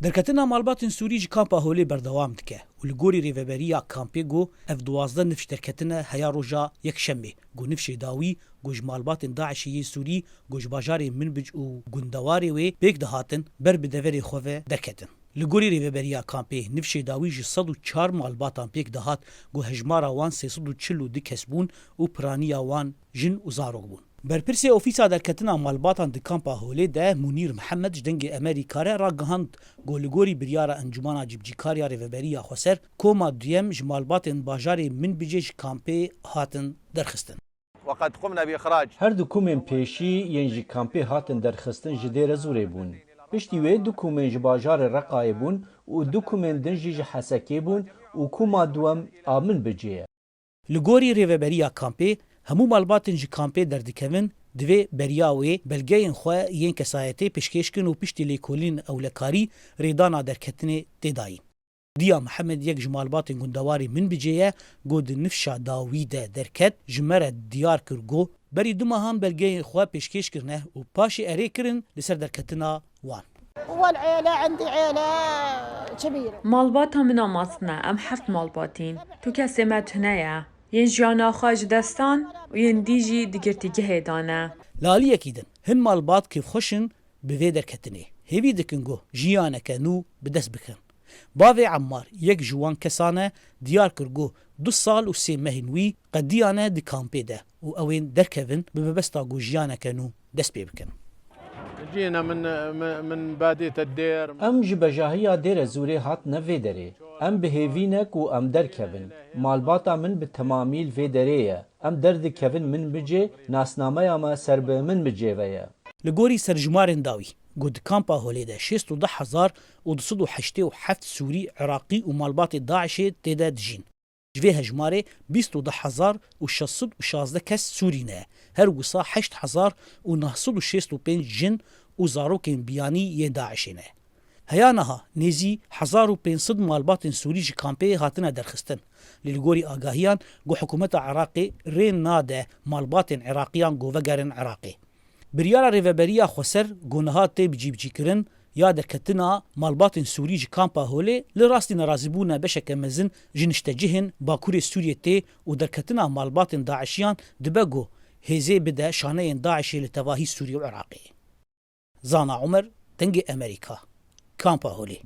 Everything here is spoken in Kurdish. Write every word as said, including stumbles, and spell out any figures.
Derketina malbatên Sûrî ji kampa Holê berdewam dike û li gorî rêveberiya kampê got, ev duwazdeh nifş derketine heya roja Yekşemê, got nifşê dawî, got ji malbatên DAIŞê yên Sûrî, got ji bajarê Minbic û gundewarê wê pêk dihatin, ber bi deverê xwe ve derketin. Li gorî rêveberiya kampê, nifşê dawî ji sed û çar malbatan pêk dihat, got hejmara wan sê sed û çil û du kes bûn û piraniya wan jin û zarok bûn. Berpirsê Ofîsa Derketina Malbatan di kampa Holê de Munîr Mihemed ji Dengê Amerîka re ragihand, got li gorî biryara Encûmana Cîbicîkariya Rêveberiya Xweser, koma duyem ji malbatên bajarê Minbicê ji kampê hatin derxistin. وقد قمنا بإخراج. Her du komên pêşî yên ji kampê hatin derxistin ji Dêrezûrê bûn. Piştî wê du komên ji bajarê Reqayê bûn û du komên din jî ji Hesekê bûn û koma duwem a Minbicê ye. Li gorî rêveberiya kampê, hemû malbatên ji kampê derdikevin, divê beriya wê belgeyên xwe yên kesayetê pêşkêş kin û piştî lêkolîn ewlekarî rêdana derketinê tê dayîn. Diya Mihemed, yek ji malbatên gundewarê Minbicê ye, got di nifşa dawî de derket, ji me re diyar kir, got, berî du mehan belgeyên xwe pêşkêş kirine û paşê erê kirin li ser derketina wan. والعيلة عندي عيلة كبيرة. Malbata min a mezin e, em heft malbatîn. Tu kesê me tune ye. Yên jiyana xwe ji dest dan û yên dî jî di girtîgehê de ne. Li aliyekî din, hin malbat kêfxweş in bi vê derketinê. Hêvî dikin ku jiyaneke nû bi dest bikin. Bavê Emmar yek ji wan kesan e, diyar kir ku du sal û sê mehên wî qediyane di kampê de û ew ên derkevin bi mebesta ku jiyaneke nû dest pê bikin. جينا من، من، من بادية الدير. Em ji bejahiya Dêrezûrê hatine vê derê. Em bi hêvî ne ku em derkevin. Malbata min bi temamî li vê derê ye. Em derdikevin Minbicê, nasnameya me ser bi Minbicê ve ye. Li gorî serjimarên dawî, got di kampa Holê de şêst û du hezar û du sed û heştê û heft Sûrî, Iraqî û malbatê DAIŞê tê de dijîn. Ji vê hejmarê bîst û du hezar û şeş sed û şazdeh kes Sûrî ne. Her wisa heşt hezar û neh sed û şêst û pênc jin û zarokên biyanî yên DAIŞê ne. Heya niha nêzî hezar û pênc sed malbatên Sûrî ji kampê hatine derxistin. Lê li gorî agahiyan, ku hikûmeta Iraqê rê nade malbatên Iraqiyan ku vegerin Iraqê. Biryara Rêveberiya Xweser ku niha tê bicîbicîkirin ya derketina malbatên Sûrî ji kampa Holê li rastî nerazîbûna beşeke mezin ji niştecihên Bakurê Sûriyê tê û derketina malbatên DAIŞiyan dibe ku hêzê bide şaneyên DAIŞê li tevahî Sûriyê û Iraqê. Zana Umer, Dengê Amerîka, Kampa Holê.